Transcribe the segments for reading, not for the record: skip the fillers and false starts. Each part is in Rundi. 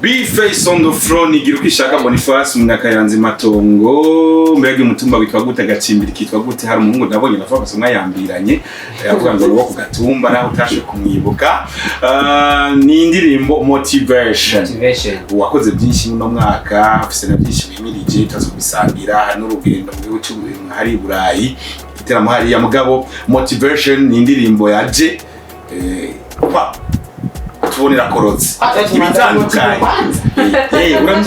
B-Face on the floor, nigira uko ishaka Boniface Munyakayanza, Matongo. Mbega umutumba witwa gute? Agacimbiri kitwa gute? Hari umuhungu nabonye navuga gusa mwayambiranye, avuga ngo wo ku gatumba, naho utashe kumwibuka. Ni indirimbo Motivation. Motivation. Wakoze byinshi muno mwaka, afise na byinshi wimirije, tutaza kubisangira. Hari n'urugendo mu gihugu hari i Burayi, igiteramo hariya. Mugabo Motivation ni indirimbo yaje kwa tubonera korotse ibitandukanye.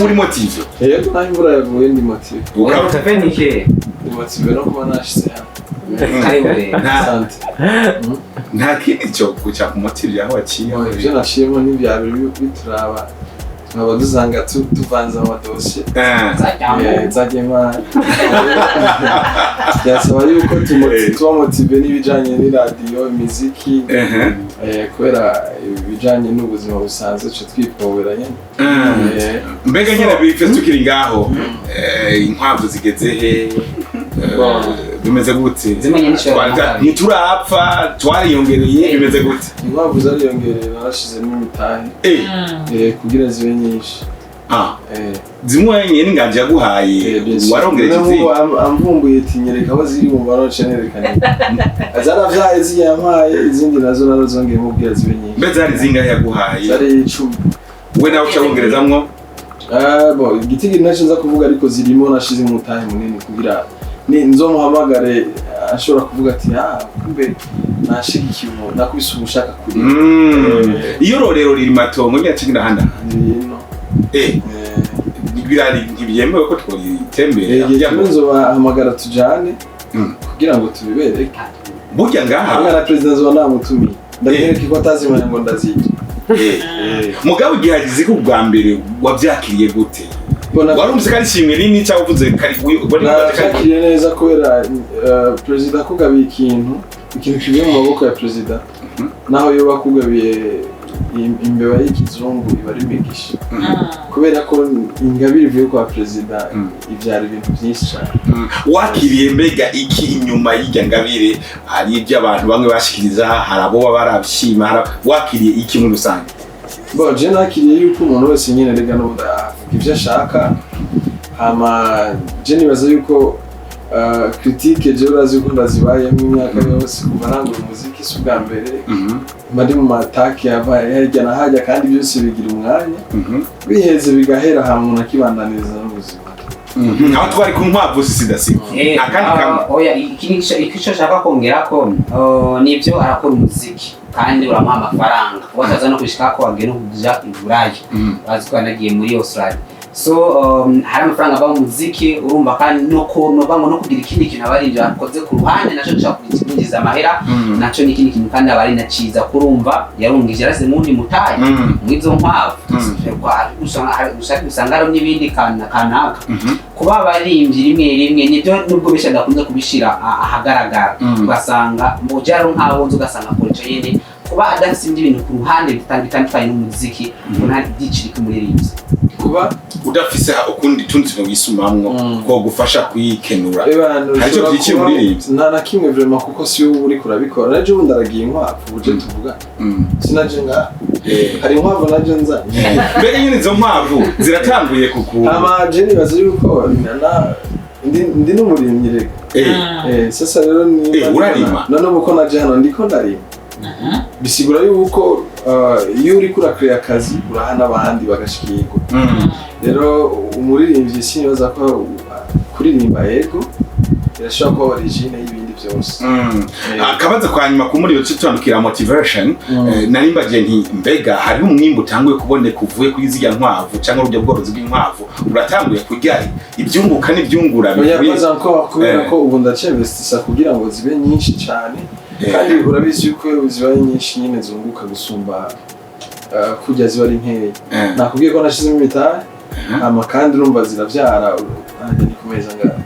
Uri motivé? Yego, naho imvura yaguye ndi motivé. Motivé ni iki? Ndi motivé no kuba nashitse hano. Karibu rero. Asante. Nta kindi cyo kuca ku motive aho waciye? Bon, ivyo naciyemo ntibyari bituraba, tukaba dusanga tuvanze amadosiye. Zagema byasaba yuko tuba motivé n'ibijanye n'iradiyo, imiziki, kubera ibijanye n'ubuzima busanzwe tuca twipobera nyene. Mbega nyine B-Face, tukiri ngaho, inkwavu zigeze he? Bon. Bimeze gute? Zimwe nyine ishobora Ntiturapfa, twariyongereye, bimeze gute? Inkwavu zariyongereye, narashizemo imitahe kugira zibe nyinshi. Zimwe nyine n'inganji yaguhaye? Bien sûr. Warongereje None izindi? nk'ubu amvumbuye ati nyereka aho ziri, mu baroce nerekanye zaravyaye zirya yampaye, izindi nazo narazongeyemo kugira zibe nyinshi. Mbe zari zingahe yaguhaye? Zari 10. We nawe uca wongerezamwo? Ah, bon, igitigiri nacyo nza kuvuga, ariko zirimo, nashize mu mutahe munini kugira ni nzomuhamagare ashobora kuvuga ati: "Ah, kumbe nashigikiye umuntu, nakubise ubushaka kuri." Iyo rorero riri matongo nyine kinda handa? Rino. Birari ntibyemewe ko tworitembera? Igihe kugira kimwe ngo nzobahamagara tujane kugira ngo tubibereke. Burya ngaha Hamwe na perezida nzoba namutumiye, ndamwereke ko atazimanye ngo ndazirya. Mugabo igihe hagize ko ubwa mbere wabyakiriye gute? Warumvise ko ari ishimwe rinini cyangwa uvuze kari wari Nabyakiriye neza kubera perezida akugabiye ikintu, ikintu kivuye mu maboko ya perezida, naho yoba akugabiye imbeba y'ikizungu, iba ari imigisha, kubera ko ingabire ivuye kwa perezida ibyara ibintu byinshi cyane. Wakiriye mbega iki inyuma y'irya ngabire? Hari ibyo abantu bamwe bashikiriza, hari abo baba barabishima, wakiriye iki muri rusange? Bon, je nakiriye yuko umuntu wese nyine rega n'ubundi avuga ibyo ashaka. Hama je nibaza yuko critique, je urazi yuko ndazibayemo imyaka yose kuva nangura umuziki, si ubwa mbere mba ndi mu matake yabaye hirya na hajya, kandi byose bigira umwanya, biheze bigahera, hama umuntu akibandaniriza n'ubuzima. Aho twari ku nkwavu sidasiba akandi kamwe. Oya, iki nico nshaka kongera ko nibyo, arakora umuziki kandi uramuha amafaranga, wataza no gushika ko agenda kuja i Burayi, bazi ko yanagiye muri Australia. So hari amafaranga ava mu muziki, urumva, kandi no ko no ngo no kugira ikindi kintu aba ari ibyo akoze ku ruhande, naco gishobora kwinjiza amahera. Naco ni ikindi kintu kandi aba ari na ciza, kurumva yarungije, yarasize mu wundi mutahe mw'izo nkwavu. Usanga hariho n'ibindi kanaka. Kuba abaririmbyi rimwe rimwe nibyo, nubwo benshi badakunze kubishira ahagaragara, ugasanga mu byaro nk'abo nzi, ugasanga akora ico nyene, kuba adafise ibindi bintu ku ruhande bitandukanye n'umuziki, ubona byicirika umuririmbyi. Kuba udafise ukundi tundi tuntu wisumamwo ko gufasha kwikenura, Ebana, hari icyo ushobora byiciye umuririmbyi? Nta na kimwe vraiment, kuko si wowe uriko urabikora. Naje ubundi aragiye inkwavu uje tuvuga, sinaje ngaha, hari inkwavu naje nzanye. Mbega nyine izo nkwavu ziratanguye kuku? Hama je nibaza yuko ndi n'umurimyi rega. Sasa rero ni Urarima? None ubu ko naje hano ndiko ndarima, bisigura yuko iyo uriko urakrea akazi uraha n'abandi bagashikirwa. Rero umuririmbyi sinibaza ko kuririmba, yego, irashobora kuba origine y'ibindi byose. Akabazo kwa nyuma ku muri tutandukira Motivation. Nari mbagiye nti mbega hariho umwimbu utanguye kuboneka uvuye kuri zirya nkwavu cyangwa uburyo bworozi bw'inkwavu? Uratanguye kurya ibyunguka n'ibyungura Oya, bivuye? pas encore, kubera ko ubu ndacinvestisa kugira ngo zibe nyinshi cyane, kandi urabizi yuko iyo zibaye nyinshi nyine zunguka gusumba kurya ziba ari nkeya. Nakubwiye ko nashizemo imitahe, hama kandi urumva ziravyara, nanjye ni ku meza ngaha.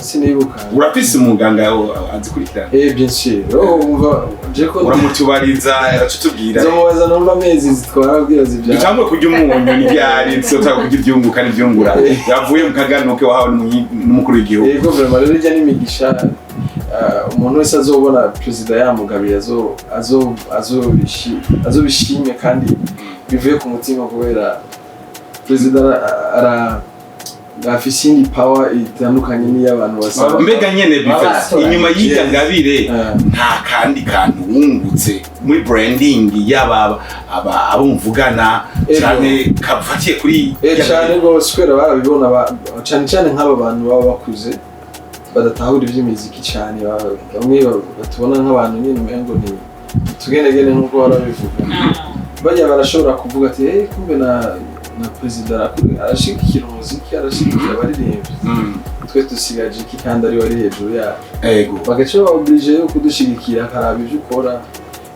Sinibuka. Urafise umuganga azikurikirana? Bien sûr. Oh, umva je ko Uramutubariza, aracutubwira. Nzomubaza numva amezi zitwara kugira zivyara. Dutangure kurya umunyu n'ibyari tuzotanga kurya ibyunguka n'ibyungura yavuye mu kaganuke wahawe n'umukuru w'igihugu. Yego, vraiment rero ijya n'imigisha, umuntu wese azobona perezida yamugabiye azobishime kandi Bivuye ku mutima, kubera perezida ara afise iyindi power itandukanye n'iy'abantu basaba. Mbega nyene B-Face, Baratoranye. inyuma y'irya ngabire, nta kandi kantu wungutse muri branding yaba aba abo muvugana cyane kafatiye kuri irya Cyane ngabire? rwose, kubera barabibona, cyane cyane nk'aba bantu baba bakuze badatahura iby'imiziki cyane, bamwe batubona nk'abantu nyine umengo ni tugenegene nk'uko barabivuga. Bajya barashobora kuvuga ati: "Hey, kumbe na perezida arashigikira umuziki, arashigikira abaririmbyi. Twe dusigaje iki kandi ari wari hejuru yacu?" Bagaca baba obligé yo kudushigikira, akaraba ibyo ukora,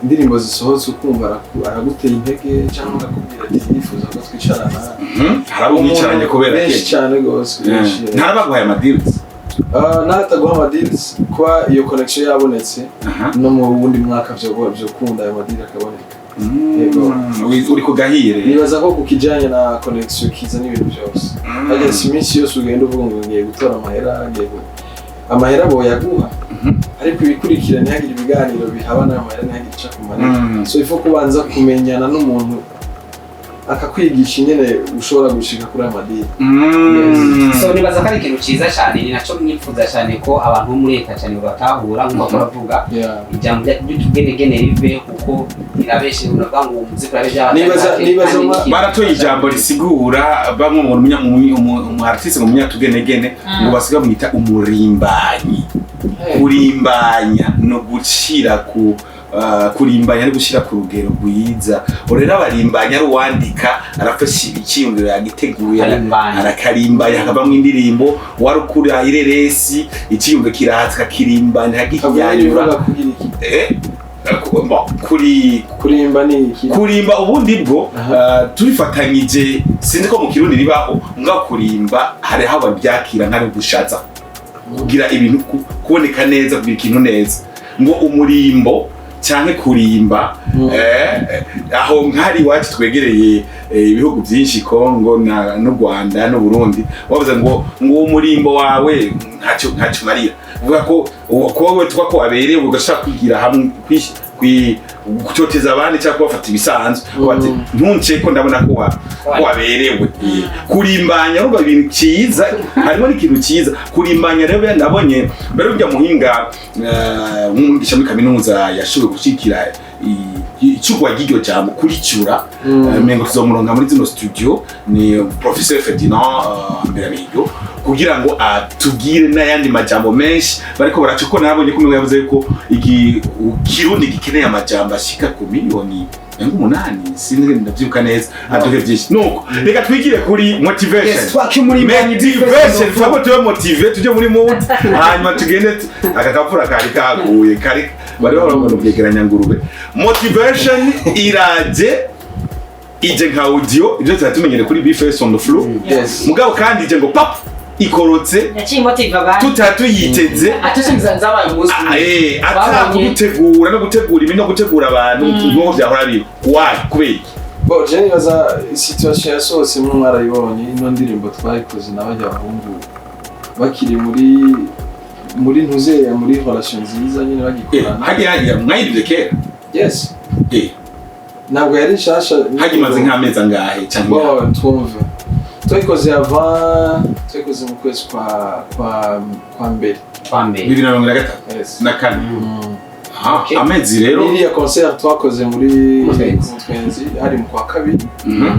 indirimbo zisohotse, ukumva araguteye intege cyangwa akakubwira ati: "Nifuza ko twicarana." Hari abo mwicaranye kubera Benshi kenshi? cyane rwose, benshi. Ntarabaguhaye amadeals? Ah, n'ataguha amadeals, kuba iyo connection yabonetse, no mu wundi mwaka vyokunda ayo madeal akaboneka. Yego. Uri ku gahire. Nibaza ko ku kijanye na connection kiza n'ibintu byose. Harya si iminsi yose ugenda uvuga ngo ngiye gutora amahera, ngiye amahera boyaguha, ariko ibikurikira ntihagire ibiganiro bihaba n'ayo mahera, ntihagire ico akumarira. So ifo kubanza kumenyana n'umuntu akakwigisha ingene ushobora gushika kuri ayo madeal. So nibaza ko ari ikintu cyiza cyane, ni nacyo mwifuza cyane ko abantu bo muri leta cyane batahura nk'uko baravuga ijambo ry'utugenegene rive, kuko rirabeshe, unavuga ngo umuziki urabeshe. Nibaza Baratoye ijambo risigura bamwe mu mu artiste ngo munyatugenegene, ngo basiga bamwita umurimbanyi. Kurimbanya no gushira ku kurimbanya no gushira ku rugero rwiza. Ubu rero abarimbanya ari uwandika, arafasha icyiyumviro yagiteguye, Akarimbanya. Arakarimbanya hakavamwo indirimbo. Wari ukura ireresi, icyiyumviro kiraza akakirimbanya, akagihinyanyura. Kavuga kugira iki? Bon, kuri Kurimba ni iki? Kurimba ubundi bwo tubifatanyije, sinzi ko mu Kirundi ribaho nga kurimba, hariho ababyakira nk'ari gushaza, kugira ibintu kuboneka neza, kugira ikintu neza, ngo umurimbo cyane kurimba. Aho nk'ari iwacu twegereye ibihugu byinshi, Kongo na n'u Rwanda n'u Burundi, wavuze ngo uwo murimbo wawe ntacyo umarira, uvuga ko uwo kuba we tuba ko waberewe ugashaka kwigira hamwe gutoteza abandi cyangwa kubafata ibisanzwe. Bati ntunce ko ndabona ko waberewe. Kurimbanya urumva ibintu cyiza, harimo n'ikintu cyiza kurimbanya. Rero ndabonye mbere ujya muhinga umwigisha muri kaminuza yashoboye gushikira icugwa ry'iryo jambo kuricyura. Mengo tuzomuronka muri zino studio, ni professeur Ferdinand Mberamihigo, kugira ngo atubwire n'ayandi majambo menshi bariko baraca, kuko nabonye ko umengo yavuze ko iki Kirundi gikeneye amajambo ashika ku miliyoni 8, sinzi ndavyibuka neza, aduhe byinshi. Nuko reka twigire kuri motivation. Yes, twake umurimbanyi. Motivation, twabo tube motivé, tujye muri mood, hanyuma tugende aka kavura kari kaguye kari bari barabona ubwegeranya ngurube. Motivation iraje, ije nka audio, ibyo tuba tumenyere kuri B-Face on the floor. Mugabo kandi ije ngo pap ikorotse Yaciye motiva abandi. Tutari tuyiteze. Atese nzabaye umunsi Ah, Twabonye- atakugutegura no gutegura ibintu no gutegura abantu nk'uko byahora biba. Why? Kubera iki? Bon, je nibaza situation yasohotse mwo mwarayibonye. Ino ndirimbo twayikoze n'abajya bahungu bakiri muri ntuzeya, muri relation nziza nyine, bagikorana. Hagiye mwayirivye kera? Yes. Ntabwo yari nshasha. Hagimaze nk'amezi angahe cyangwa? Bon, twumve, twayikoze avant, twayikoze mu kwezi kwa mbere. Kwa mbere. 2024? Yes. Na kane. Aha, Okay. amezi rero. Iriya concert twakoze muri Mutwenzi. ku Mutwenzi hari mu kwa kabiri.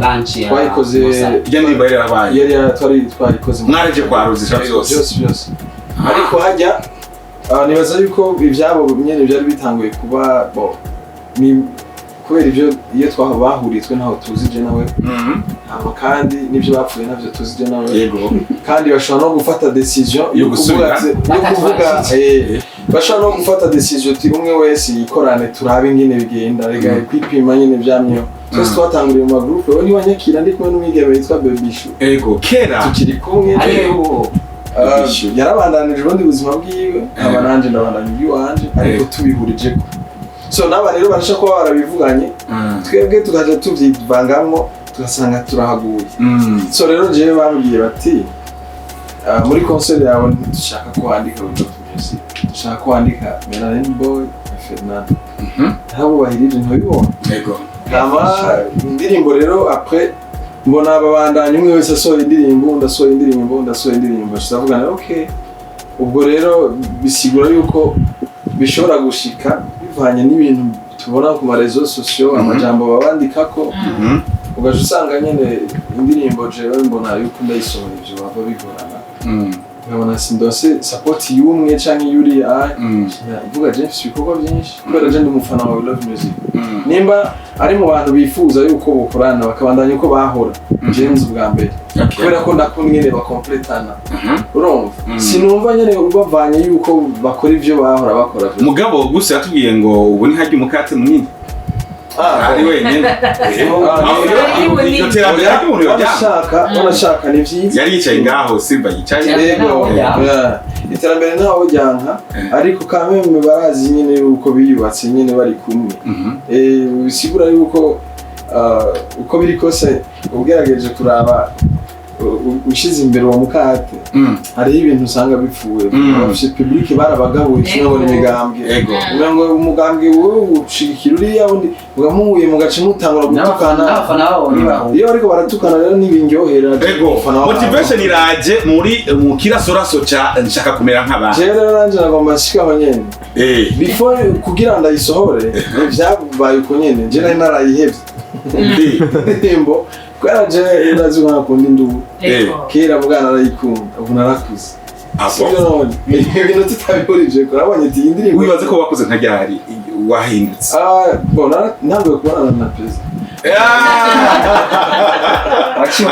Launch ya Twayikoze. Mozart. Ijya ndirimbo yari yarabaye. Yari twari twayikoze Mwaraje kwaruzisha byose. Byose byose, ariko hajya nibaza yuko ibyabo nyene byari bitanguye kuba bo ni kubera ibyo iyo twaho bahuriye, twe ntaho tuzi je nawe. Hama kandi n'ibyo bapfuye ntabyo tuzi je nawe. Kandi bashobora no gufata decision Yo yo kuvuga gusubira. yo kuvuga bashobora no gufata decision uti umwe wese yikorane, turabe ingene bigenda, rega kwipima nyene vyamyeho. Twese twatanguriye mu magroupe, wowe ntiwanyakira ndi kumwe n'umwigeme witwa Bebishu. Ego, kera. Tukiri kumwe. Ariyo. Yarabandanije ubundi buzima bwiwe, nkaba nanje ndabandanya ubwiwanje, ariko tubihurijeko. So n'aba rero barashobora kuba barabivuganye, twebwe tukaja tuvyivangamwo, tugasanga turahaguye. So rero jewe bambwiye bati: "Ah, muri concert yawe ntidushaka ko wandika We Love Music, dushaka ko wandika Melanin Boy na Fernando." Ntabubahirije, ntibibona. Hama indirimbo rero, après mbona babandanya, umwe wese asohoye indirimbo, undi asohoye indirimbo, undi asohoye indirimbo, turavugana, okay, ubwo rero bisigura yuko bishobora gushika bivanye n'ibintu tubona ku ma réseaux sociaux, amajambo babandikako, ugaca usanga nyene indirimbo jewe mbona yuko ndayisohora ivyo bava bigorana, nkabona sindose support y'umwe canke y'uriya. Mvuga je mfise ibikorwa byinshi kubera je ndi umufana wa We Love Music. Nimba ari mu bantu bifuza yuko bokorana bakabandanya uko bahora, James ubwa mbere, kubera ko ndakunda ingene bakompletana, urumva? Sinumva nyene bavanye yuko bakora ivyo bahora bakora. Mugabo gusa yatubwiye ngo ubu ni harya umukate munini Ah, ari wenyine. Iryo terambere ry'umuntu yojyana. Wanashaka ni vyiza. Yari yicaye ngaho, Silva yicaye. Iterambere Yego, ntaho ryanka. yeah. Iterambere ntaho ryanka, ariko kameme barazi nyene yuko biyubatse nyene bari kumwe. Bisigura yuko uko biri kose ugerageje kuraba ushize imbere uwo mukate, hariho ibintu usanga bipfuye. Abafise public barabagabuye kimwe ngo ni imigambwe. Umengo umugambwe wowe ushigikira uriya, undi mugamuhuye mugaca mutangura gutukana. N'abafana babo ntibahuye. Iyo bariko baratukana rero ntibindyohera. Ego. Umufana wabo. Motivation iraje muri mu kirasoraso ca nshaka kumera nk'abandi. Jewe rero nanje nagomba nshikaho nyene. Before kugira ndayisohore vyabaye uko nyene, je nari narayihevye indirimbo kubera je urazi ko nakunda indubu. Kera bwana narayikunda, ubu narakuze. Abo. Sibyo none ibintu tutabihurije ko nabonye ati iyi ndirimbo Wibaze ko wakoze nka ryari wahindutse? Ah, bon, ntanguye kubonana na perezida.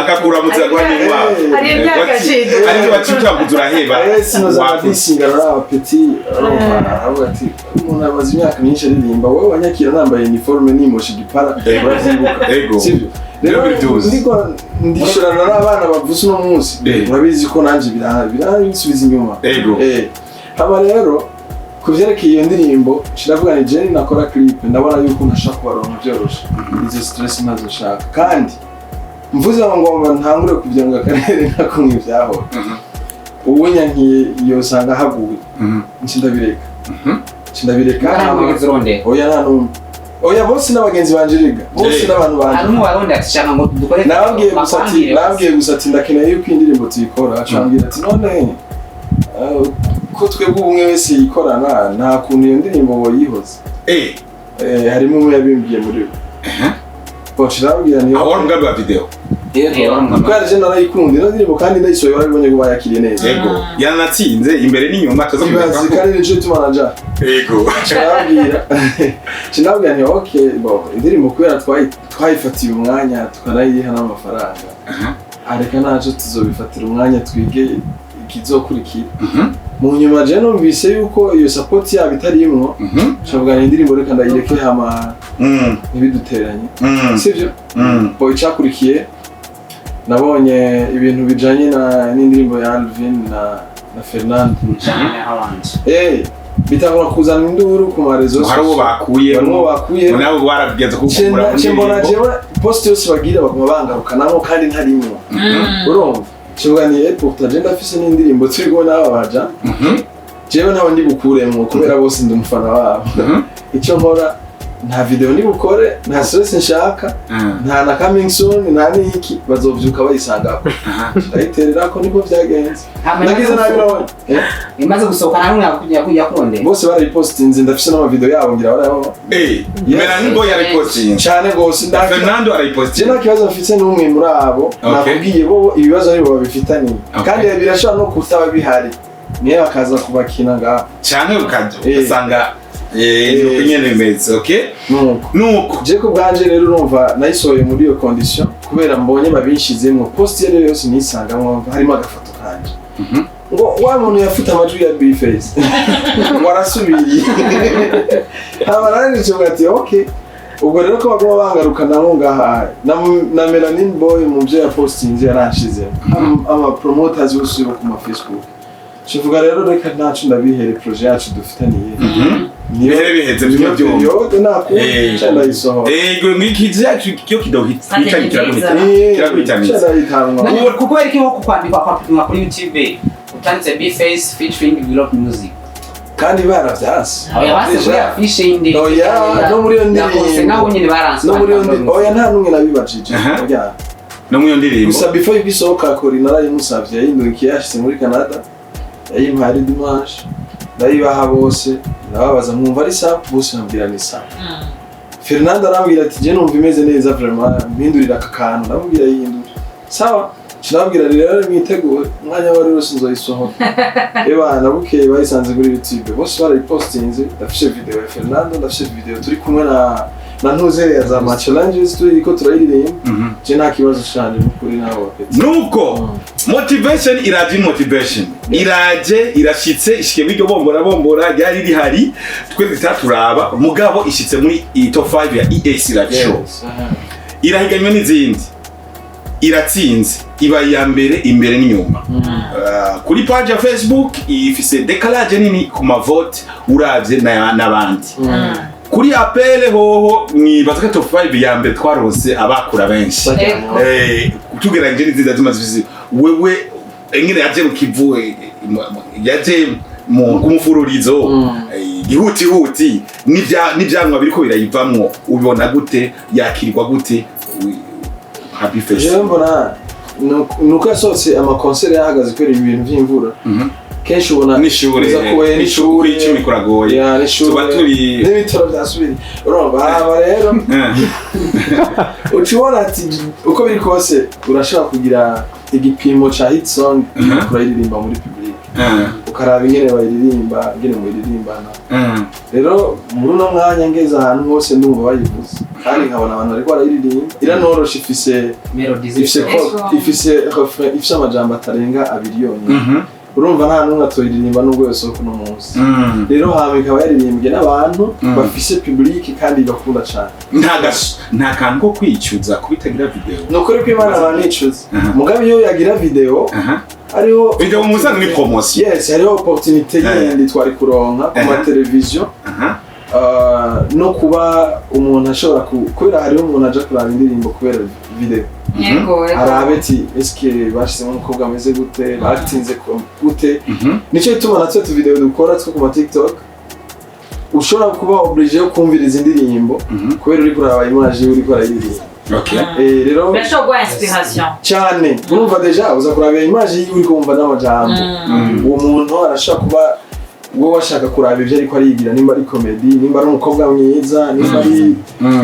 Akakuramutsa guha n'intwaro. Hari imyaka acitse. Ariko bacicaguza uraheba. Sinoza Wakuze. abadisingana n'aba petit, urumva aravuga ati umuntu amaze imyaka myinshi aririmba, wowe wanyakira nambaye uniforme nimoshe igipara. Uravyibuka? Ego. Sibyo rero? Rero bivyuzi. Ndiko ndishorana n'abana bavuze uno munsi. Urabizi ko nanje biransubiza inyuma. Hama rero ku vyerekeye iyo ndirimbo, kiravuga ni Jenny nakora clip, ndabona yuko ntashaka kubaronka vyoroshe, izo stress ntazo nshaka, kandi mvuze ngo ngomba ntangure kuvyanga akarere nkakumwe ivyahora, ubu nyankiye yosanga haguye. Nci ndabireka. Nci ndabireka. Nta n'umwe urondera? Oya, nta n'umwe, oya, bose n'abagenzi banje riga bose n'abantu banje. Hari umwe warondera ati shaka ngo dukore? Nababwiye gusa ati Bakwangire. Nababwiye gusa ati ndakeneye yuko iyi ndirimbo tuyikora, acambwira ati none ko twebwe ubumwe wese yikorana, nta kuntu iyo ndirimbo woyihoza. Harimo umwe yabimbwiye muri we, boca nababwira nti Aho wari umugambi wa video? Kubera je narayikunda ino ndirimbo kandi ndayisohoye, warabibonye ko bayakiriye neza. Ego, yanatsinze imbere n'inyuma tuza Ibaze kumenya. kandi nico gituma naja. Nababwira nti okay, bon, indirimbo kubera twayifatiye umwanya tukanayiha n'amafaranga, areka naco tuzobifatira umwanya twige ikizokurikira. Mu nyuma je numvise yuko iyo support yabo itarimwo, cavuga ni indirimbo reka ndayireke hama ntibiduteranye. Sivyo? Bo icakurikiye nabonye ibintu bijanye na n'indirimbo ya Alvin na Fernand. Bitangura kuzana induru ku ma réseaux. Hari uwo bakuye? Barimo bakuye. Nabo barabigeze kukura mu Nce mbona ndirimbo. jewe post yose bagira baguma bangarukanamo kandi ntarimwo, urumva? Kivuga ni pourtant je ndafise n'indirimbo turi kumwe n'aba baja. Jewe ntawe ndi bukuremwo kubera bose ndi umufana wabo. Icyo nkora, nta video ndi bukore, nta stress nshaka, nta na coming soon, nta n'iki, bazovyuka bayisangako. Ndayiterera ko niko vyagenze, nagize nabi none. Imaze gusohoka nta n'umwe yakurondera? Bose barayipostinze, ndafise n'amavideo yabo, ngira barayabona. Melanie Boy arayipostinze? Cane gose. Fernando Je arayipostinze? nta kibazo mfise n'umwe muri abo. Nakubwiye, bo ibibazo aribo babifitaniye. Kandi birashobora no kutaba bihari, niyo bakaza kubakina ngaho. Canke ugasanga nuko nyene bimeze, okay. Nuko Nuko je ku bwanje rero, urumva nayisohoye muri iyo condition kubera mbonye babinshizemwo, post iyo ariyo yose nisangamwo harimo agafoto kanje, ngo wa muntu yafite amajwi ya B-Face ngo arasubiriye, hama naranditse ngo ati okay, ubwo rero ko baguma bangarukanamo ngaha na Melanin Boy mu byo yapostinze yaranshizemo, ama promoters bose bo ku ma Facebook, kivuga rero reka ntacu ndabihere projet yacu dufitaniye. Bihere biheze bimwe byumva. Periode nakundi nca ndayisohora. Ego, ngiki cyacu cyo kidohitsa Strategy kiraguhita nziza. kiraguhitanitse. Nca ndayitanwa. Kuko ariko nko kwandikwa kwa kuri YouTube utanditse B-Face featuring We Love Music. Kandi baravyanse. Oya, base kuri Déjà. affiche y'indi. Oya, no muri iyo ndirimbo. Naho nyine baranse. No muri iyo ndirimbo, oya, nta n'umwe nabibajije. Oya. No muri iyo ndirimbo. Gusa before yuko isohoka, kori narayimusavye, yahindukiye yashitse muri Canada, yayimpaye ari dimanche, ndayibaha bose, ndababaza: "Mwumva ari sawa?" Bose bambwira ni sawa. Fernando arambwira ati: "Je numva imeze neza vraiment, mpindurira aka kantu." Ndamubwira yihindura, sawa. Ndababwira rero: "Mwitegure, umwanya wari wose nzoyisohora." Ebana, bukeye bayisanze kuri YouTube, bose barayipostinze. Ndafise video ya Fernando, ndafise video turi kumwe na ntuzeya za ma challenges, turiko turayiririmba. Je nta kibazo canje n'ukuri nawe bapeti. Nuko Motivation iraje, Motivation iraje, irashitse, ishike muri iryo bombora bombora ryari rihari twe tutaturaba, mugabo ishitse muri iyi top 5 ya EAC Live Show. Yes. Irahiganywe n'izindi, iratsinze, iba iya mbere imbere n'inyuma. Kuri page ya Facebook ifise décalage nini ku mavote uravye n'abandi. Kuri appel hoho mwibaza ko top 5 ya mbere twaronse abakura benshi. Ego. Tugereranyije n'izindi zimaze zifise, wewe ingene yaje mu kivu, yaje mu kumufururizo, ihutihuti, n'ivyanwa biriko birayivamwo, ubibona gute? Yakirwa gute? Happy Face. Jewe mbona nuko yasohotse amakonseri yahagaze kubera ibintu vy'imvura. Kenshi ubona n'ishure uza kuba n'ishure 10 kuragoye. Ya, n'ishure. Tuba turi n'ibitaro byasubiriye, urumva. Hama rero uca ubona ati uko biri kose urashobora kugira igipimo ca hit song, urayiririmba muri public, ukaraba ingene bayiririmba, ingene muyiririmbana. Rero muri uno mwanya ngeze ahantu hose ndumva bayivuze, kandi nkabona abantu bariko barayiririmba, iranoroshe, ifise Melody. Ifise ifise refrain, ifise amajambo atarenga abiri yonyine. Urumva nta n'umwe atoyiririmba nubwo yosohoka uno munsi. Rero hama ikaba yaririmbwe n'abantu bafise public kandi bakunda cane. Nta kantu ko kwicuza kubitagira video? Ni ukuri ko Imana banicuza. Aha. Mugabo iyo yagira video, hariho Video mu musanzu ni promotion. Yes, hariho opportunité yindi twari kuronka ku mateleviziyo. No kuba umuntu ashobora kubera hariho umuntu aja kuraba indirimbo kubera video, Yego, yego. arabe ati: "Eske bashizemo umukobwa ameze gute? Batinze gute?" Nicyo gituma natwe tuvideo dukora two ku ma TikTok, ushobora kuba obligé yo kumviriza indirimbo kubera uri kuraba image yiwe uriko arayiririmba. Rero Birashobora guha inspiration. Cyane, urumva déjà uza kuraba image yiwe, uri kumva n'amajambo. Uwo muntu arashobora kuba wowe washaka kuraba ibyo ariko arigira, nimba ari comedy, nimba ari umukobwa mwiza, nimba ari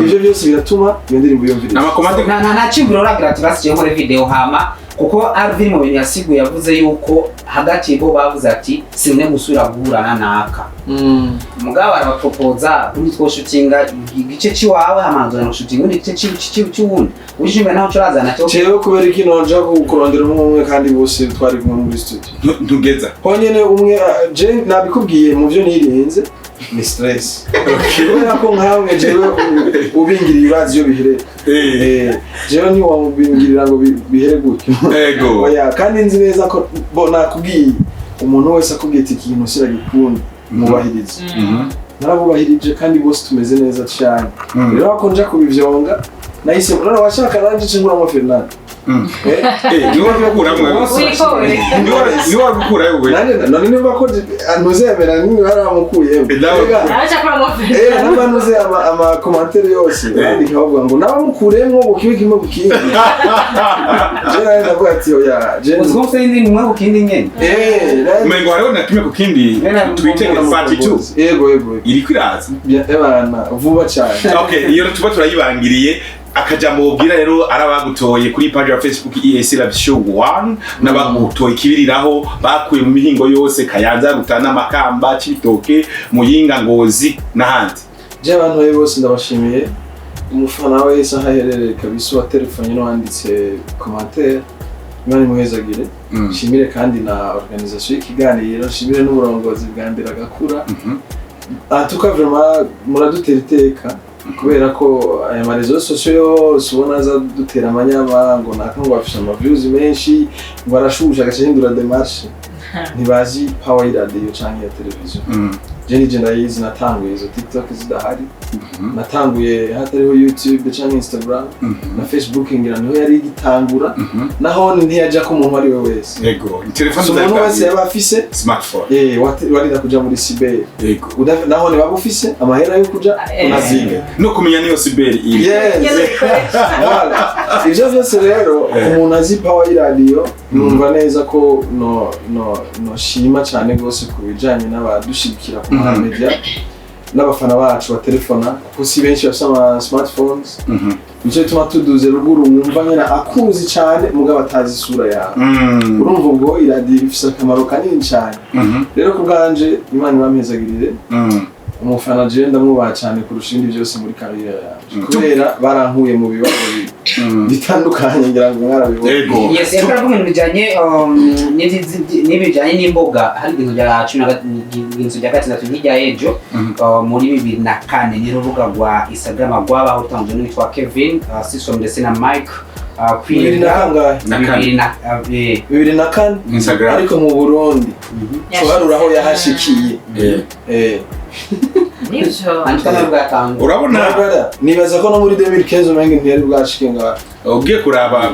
ibyo byose, biratuma iyo ndirimbo yumviriza. Amakomande. Na cimbiro uragira ati basigiye nkore video, hama kuko Alvin mu bintu yasiguye yavuze yuko hagati bo bavuze ati simwe gusubira guhurana naka, mugabo arabapropoza undi twoshutinga igice ciwawe, hama nzona gushutinga undi gice c'uwundi ujimbe naho curazana cyo. Jewe kubera iki noja kurondera umwe umwe kandi bose twari kumwe muri studio? Ntugeza. Honyene umwe, je nabikubwiye, mu byo nirinze ni stress, kubera ko nkamwe jewe ubingiriye urazi iyo bihere. Jewe ntiwamubingirira ngo bihere gutyo. Oya, kandi nzi neza ko bo nakubwiye, umuntu wese akubwiye ati ikintu siragikunda, mubahirize. Narabubahirije kandi bose tumeze neza cyane. Rero ako nja kubivyonga, nahise none washaka nanje nce nguramo Fernando. Niwe wari gukuramo Wikore. Niwe wari gukurayo we. Nanje none nimba ko ntuzemera niba yaramukuyemo. Nawe- Araca kuramo. Namba ntuze ama commentaire yose bandika bavuga ngo nabamukuremwo ngo kibe kimwe ku kindi, je nawe ndavuga ati oya, je Uzi ko mfite n'indi mwe ku kindi nyene. Nawe- Umengo hariho na kimwe ku kindi twitege part 2. Yego. Iriko iraza. Ebana, vuba cyane. Okay, iyo tuba turayibangiriye. Akajambo wobwira rero ari abagutoye kuri page ya Facebook EAC Live Show 1 n'abagutoye ikibiriraho bakuye mu mihingo yose: Kayanza, Rutana, Makamba, Cibitoke, Muyinga, Ngozi n'ahandi. Je abantu bawe bose ndabashimiye, umufana wese aho aherereye kabisa, uwa telefone n'uwanditse commentaire, Imana imuhezagire. Nshimire kandi na organisation y'ikiganiro, nshimire n'uburongozi bwa mbere agakura. En tout cas, vraiment muradutera iteka, kubera ko aya ma réseaux sociaux yose ubona aza dutera amanyama ngo naka ngo afise ama views menshi, ngo arashusha agaca ahindura démarche, ntibazi power y'iradiyo canke ya televiziyo. Je nije ndayizi, natanguye izo TikTok zidahari, natanguye hatariho YouTube canke Instagram na Facebook, ngira niho yari igitangura, naho ntiyaja ko umuntu ari we wese. Yego, telefone. So umuntu wese yaba afise smartphone. Warida kuja muri cyber. Naho niba ufise amahera yo kuja unaziga No kumenya niyo cyber iri. Yes. Voilà. Ivyo vyose rero, umuntu azi power y'iradiyo, numva neza ko no no noshima cyane rwose ku bijanye n'abadushigikira ku ma media n'abafana bacu batelefona, kuko si benshi bafise ama smartphones. Nico gituma tuduze ruguru, wumva nyene akuzi cyane mugabo atazi isura yawe. Urumva ubwo iradiyo ifise akamaro kanini cyane. Rero ku bwanje, Imana ibampezagirire. Umufana jewe ndamwubaha cyane kurusha ibindi byose muri carrière yanje, kubera barankuye mu bibazo bitandukanye, ngira ngo mwarabibonye. Yego. Yes, yariko aravuga ibintu bijanye n'ibijanye n'imbuga. Hari ibintu bya inzu rya gatandatu hirya y'ejo, muri 2004, ni urubuga rwa Instagram rwabaho rutangujwe n'uwitwa Kevin Systrom ndetse na Mike Bibiri na kangahe? Na kane. Bibiri na 2004. Instagram. Ariko mu Burundi tuharura aho yahashikiye. Nivyo. Andika nabwo yatangura. Urabona. My brother, nibaza ko no muri 2015 umenga ntiyari bwashike ngaho. Ugiye kuraba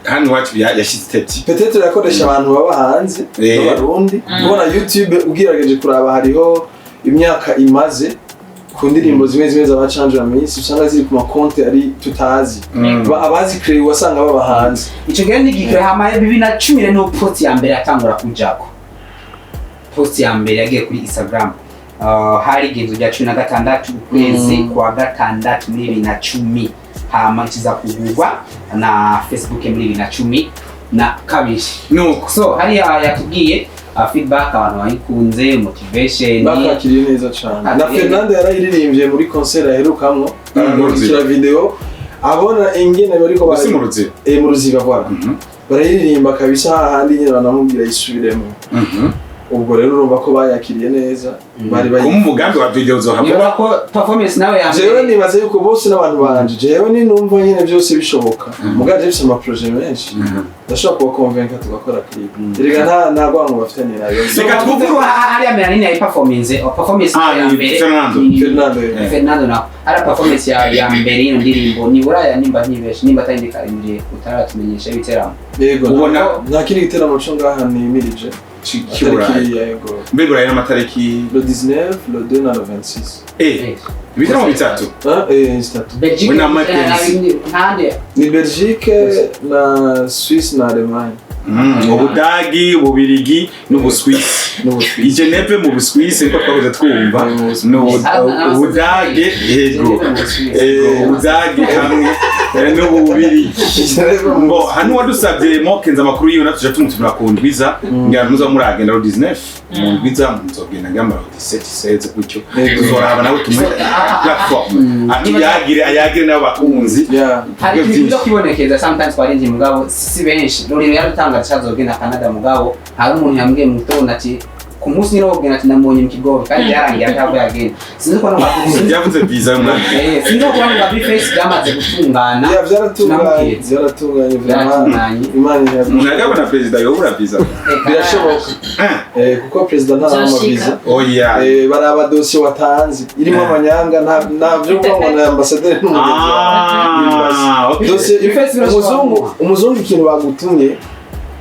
hano iwacu yashize iteti. Peut-être yakoresha abantu baba hanze b'Abarundi. Kubona YouTube ugerageje kuraba, hariho imyaka imaze ku ndirimbo zimwe zimwe zaba Canje Minsi, usanga ziri ku makonti ari tutazi. Abazi créé wasanga baba hanze. Ico gihe nigikire hama 2010 niho post ya mbere yatangura kujako. Post ya mbere yagiye kuri Instagram, hari igenzo rya 16 ukwezi kwa gatandatu muri 2010, hama kiza kugurwa na Facebook muri 2012. Nuko So hariya yatubwiye feedback, abantu bayikunze motivation. Bakakiriye neza cane. Na Fernando yarayiririmbye muri concert aherukamwo, aramurikira video abona ingene bariko Usi mu Ruziba. Mu Ruziba, voilà. Barayiririmba kabisa, hahandi nyine banamubwira yisubiremo. Ubwo rero urumva ko bayakiriye neza, bari bayi Kuma umugambi wa video uzohava. Nibaza ko performance nawe ya Jewe mbere nibaza yuko bose n'abantu banje, jewe ninumva nyine byose bishoboka, mugabo jewe mfise amaprojet menshi, ndashobora kubakonvenka tugakora clip. Erega nta rwango bafitanye nayo. Reka twumve. Kuko hariya Melanine yayi performance performance Ah, ya ni mbere. Fernando. Fernando. Fernando nawe ari performance ya mbere y'ino ndirimbo ni buraya, nimba ntibeshe, nimba atari ndikarindiriye utaratumenyesha ibiteramo. Yego. Ubona- Nta kindi giteramo co ngaha nimirije atari Cy'Iburayi. kiriya, yego. Mbega Burayi n'amatariki? Le 19, le 2 na le 26. Ibitaramo bitatu. Ah, zitatu. Belgique. We na Martens. Ntande. Ni Belgique na Suisse na Allemagne. Ubudagi, Ububirigi n'Ubuswisi. N'Ubuswisi. I Geneve mu Buswisi niko twahoze twumva. Mu Buswisi. Ni Ubudage, yego. Ubudage hamwe n'Ububirigi. Ngo hano wadusabye Mokenzi amakuru yiwe, natwe tuja tumutumira ku ndwiza, ngira muza muragenda ro 19 mu ndwiza, muzogenda ngamba ro 17 16 gutyo. Yego. Tuzoraba nawe tumuhe platform atuyagire, ayagire n'abakunzi. Hari Tuvuge ibintu byo byinshi. kwibonekeza sometimes twarinze, mugabo si benshi. Ruriro yarutangaje azogenda Canada, mugabo hari umuntu yambwiye mu gitondo ati ku munsi nyine wo kugenda ati namubonye mu kigobe, kandi byarangiye atavuye agenda. Sinzi ko no Yavuze visa y'umwaka. Sinzi ko kubona bwa Bface byamaze gutungana. Yeah, byaratunganye. Tunamuketse. Byaratunganye vraiment. Byaratunganye. Imana Umuntu yagabona perezida yobura visa. Birashoboka. Kuko perezida ntarama Vyoshika. visa. Oya. Baraba dosiye watanze irimo amanyanga, nta byo kuvuga ngo ni ambasaderi n'umugenzi wawe. Ah, okay. Dosiye Ifesi birashobora umuzungu kumuha. Umuzungu ikintu bagutumye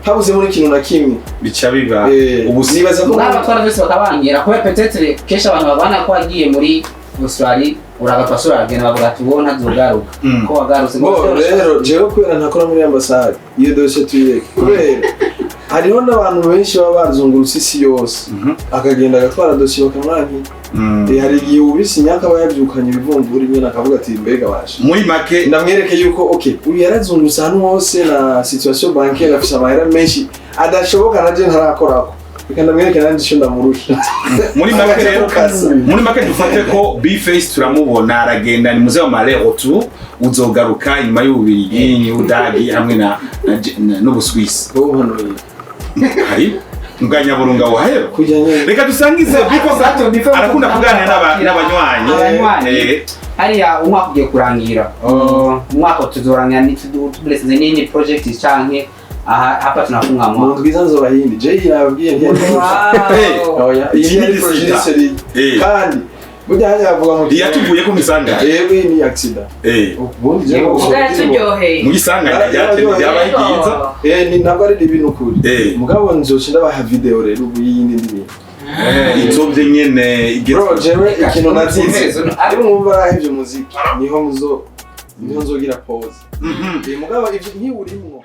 habuzemo n'ikintu na kimwe. Bica biba ubusa. Nibaza ko Mugabo abatwara byose bakabangira kubera peut-être kenshi abantu babana ko wagiye muri Australie, uragapfa sura aragenda, bavuga ati wowe ntazogaruka ko wagarutse. Bo rero jewe kubera ntakora muri ambasade, iyo dosiye tuyireke, kubera hariho n'abantu benshi baba bazungurutse isi yose, akagenda agatwara dosiye bakamwankira. Hari igihe ubisinya akaba yabyukanye ibivumvuri nyine, akavuga ati mbega basha Muri make ndamwereke yuko okay, uyu yarazungurutse ahantu hose na situation bancaire, afise amahera menshi adashoboka naje ntarakorako, reka ndamwereke nanje ico ndamurusha. Muri make rero, Akasa. muri make dufate ko Bface turamubona aragenda, ni muze wa mare retour, uzogaruka inyuma y'Ububirigi n'Ubudagi hamwe na n'Ubuswisi. Wowe uhanuye. Hari mbwa Nyaburunga wahero. Kujya nyene. Reka dusangize biko. Sato, before Arakunda kuganira n'abanywanyi. Abanywanyi. Hariya umwaka ugiye kurangira, umwaka tuzorangira tuburesinze n'indi project canke Aha hapa tunafunga Mu mwaka. ndwi iza nzobaha iyindi. Je yabwiye ntiyari Wow. Oya, iyi Iki ntiyari ni projet gisita. série. Kandi burya hajya bavuga ngo Iyatuvuye ko misanganya. Yewe, iyi ni accident. Ubundi je Yego. Ubwo yaturyoheye. Mu isanganya ryabaye ryiza. Ni ntabwo ari ribi nukuri. Mugabo nzoca ndabaha video rero ubu y'iyindi ndirimbo. Izovye nyene igeze. Bro, jewe ikintu nazize, Ariko iyo mwumva arahevye umuziki, niho nzogira pause. Mugabo ivyo ntiwurimwo.